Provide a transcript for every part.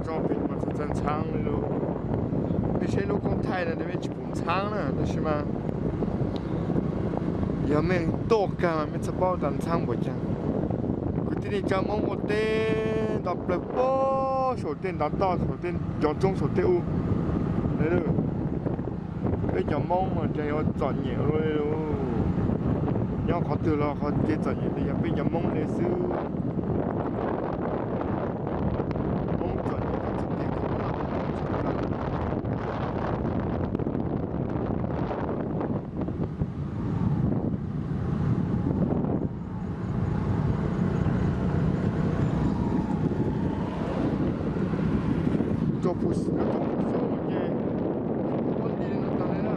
Tso pem mas txaus txaus ntxhab li lauj. Mej saib lub koob thaij no mej tsis pum ntxhab na, tab sis mas yog mej tuaj kag mas mej txhaj paub tas ntxhab npaum cas. Kwv tij neej tsa Hmoob ua teb nto plaws pob saum tej ntav toj, saum tej cov roob saum tej u. Peb cov Hmoob mas cas yuav txom nyem ua luaj li lauj. Nyob qhov twg los qhov kev txom nyem tias yog peb cov Hmoob li xwb. Hmoob txom nyem txom nyem. Tso pus, tso pus xub ces ua li no tag li na.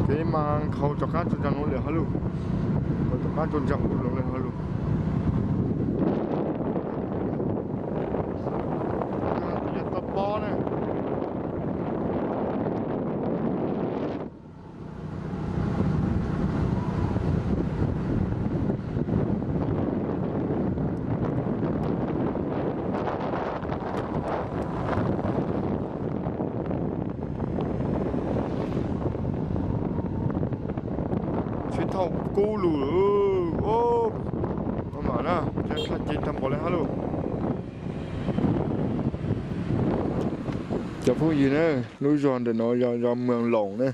Ces mas nkhaus rov qab rau ntsa no lawm hab lug, nkhaus rov qab rau ntsa u lawm hab lug. Toj pob na. Tsheb thauj kub lug, mam na, tsheb thauj cev tag npaum li hab lug. Cov phooj ywg na, lub zog ntawm no yog zog Moos Loos na,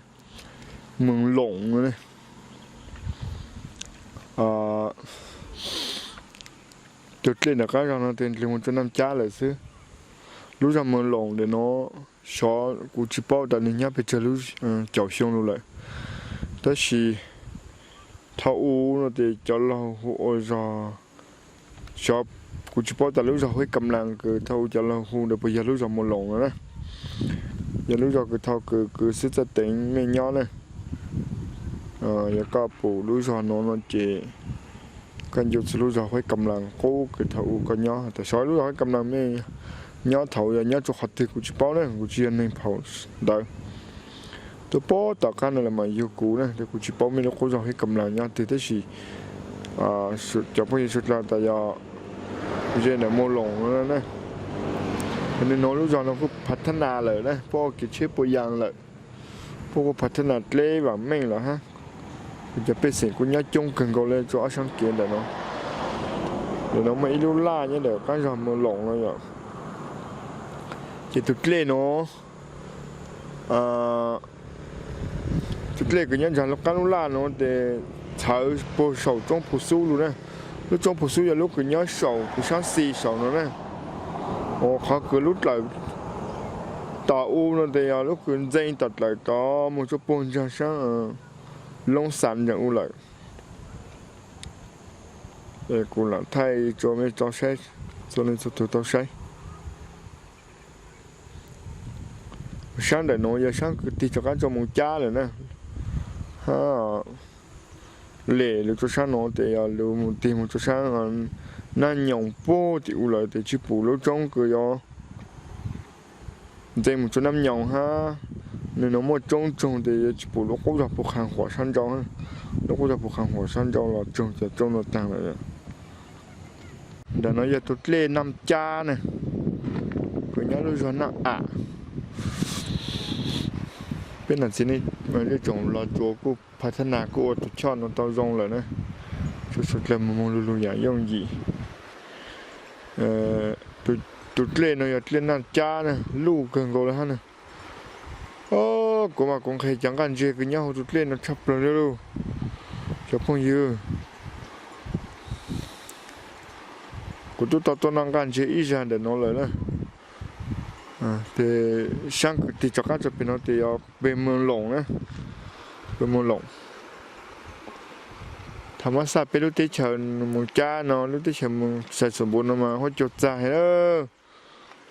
Moos Loos no ne. Tus dlej nram qab zog no tes ndlws mus rau Naj Cab lawm xwb. Lub zog Moos Loos ntawm no xyov kuv tsis paub tas nws nyob pes tsawg lub caum xyoo lug lawm, tab sis thaum ub no tes cov laug hu ua zog, xyov, kuv tsis paub tas lub zog Huab Kam Las kws thaum ub cov laug hu ntawd puas yog lub zog Moos Loos no na. Yog lub zog kws thaum kws kwv Xwb Txawj Teev mej nyob na. Yog koj pum lub zog no no ces koj ncu txug lub zog Huab Kam Las qub kws thaum ub koj nyob, tas xyov lub zog Huab Kam Las mej nyob thaum yog nyob rau qhov twg kuv tsis paub na, kuv tsis yog neeg phaum ntawd. Tuaj puag tom qab no lawm mas yug kuv na, kuv tsis paub mej lub qub zog Huab Kam Las nyob twg tab sis cov phooj ywg suav dlawg tas yog ze ntawm Moos Loos no na. Nwg nuav lub zog no kuj phav thab nas lawm na, puab ua kev tsheb puas yaas lawm, puab kuj phav thab nas dleb vaam meej lawm hab. Cov pej xeem kuj nyob coob kawg nkaus le rua ob sab kev ntawm no. Ntawm no muaj ib lub laj nyob ntawm qab zog Moos Loos no yom. Ces tus dlej no, tus dlej kws nyob nraag lub qab lub laj no tes txhawv puag saum roob Phu Xub lug na. Lub roob Phu Xub yog lub kws nyob saum kws sab xis saum no na. Qhov kws lub dlawm tom u no tes yog lub kws ntxeev tom dlawm tod moog rua puag nraag sab Loob Xas ntseeg u lawm. Kuv lam thaij rua mej tau saib, txhua leej txhua tug tau saib. Sab ntawm nuav yog sab kws tig rov qab rua Moos Cab lawm na. Hab lem lug rua sab nuav tes yog lug tig moog rua sab Nab Nyoos puag tim u lawm tes tsis pum lub roob kws yuav ntxeev moog rua Nab Nyoos hab. Nwg nuav muaj roob tsoog tes yuav tsis pum lub qub zog Phu Qha Huam sab nrau, lub qub zog Phu Qha Huam sab nrau los tsoog cov roob nuav taag lawm. Ntawm no yog tus dlej Naj Cab na, kws nyob lub zog Naj Am. Peb nam txiv neej zej tsoom los tsuas kuj phav thab nas kuj ua tus choj no tau zoo lawm na. Tsuas suav dlawg moog moog lug lug yaam yooj yim. Tus dlej no yog dlej Naj Cab na, luj kawg nkaus le hab na. Kuv mas kuv nqhes cov nqaj ntseg kws nyob huv tus dlej no tshaj plawg le lauj, cov phooj ywg. Kuv tub tau tuaj noj nqaj ntseg ib zag ntawm no lawm na. Tes saab kws tig rov qab rua pem no tes yog peg Moos Loos na, peg Moos Loos. Thaum mab xaj peb lub teb chaws Moos Cab no, lub teb chaws Moos Xais Xum Npum no mas huab cua txag heev lawm.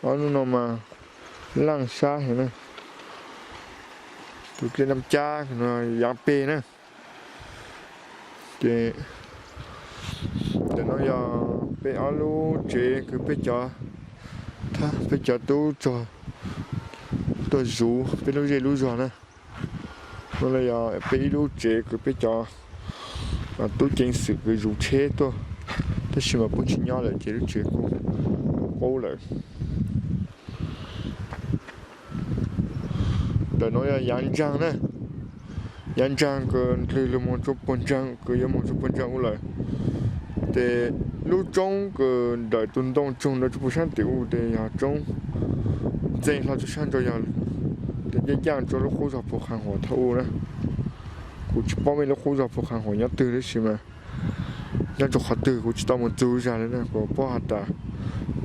Ob nub no mas laaj sab heev na. Tus dlej Naj Cab no yaav peg na. Ces ntawm no yog peb ob lub tsev kws peb cov, peb cov tub rog tuaj zuv peb lub zej lub zog na. No yog peb ib lub tsev kws peb cov Tub ceev xwm kws zuv tsheb tuaj, tab sis mas pub tsis nyob lawm ces lub tsev kuj qub lawm. Ntawm no yog yav ntsaag na, yav ntsaag kws ndlwg lug moog rua puag ntsaag, kws yuav moog rua puag ntsaag ub lawm. Ces lub roob kws ntawm tus ntoo tsoog ntawd rua puag saab tim ub tes yog roob ntxeeg hlo rua saab ntawd yog tes ncaaj ncaaj rua lub qub zog Phu Qha Huam thaum ub na. Kuv tsis paub mej lub qub zog Phu Qha Huam nyob twg tab sis mas nyob rua qhov twg kuv tsis tau moog txug zag le na, kuv paub has tas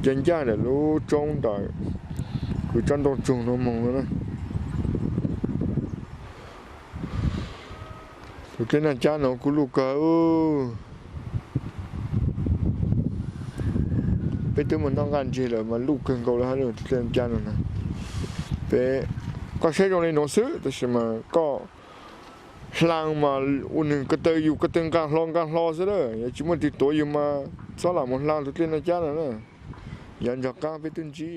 ncaaj ncaaj ntawm lub roob ntawm kws tsob ntoo tsoog no moog no na. Tus dlej naj cab no kuj luj kawg. Peb twb moog noj nqaj ntseg lawm mas luj kawg nkaus le hab tus dlej naj cab no na. Peb, koj saib zoo le nuav xwb tab sis mas koj hlaa mas ua nwg ko taw yus ko taw nqaa hlo nqaa hlo xwb lawm, yog tsis muaj twg tuav yus mas txhob lam mus hlaa tus dlej naj cab no na. Yav ntsag qaab peb twb ntsib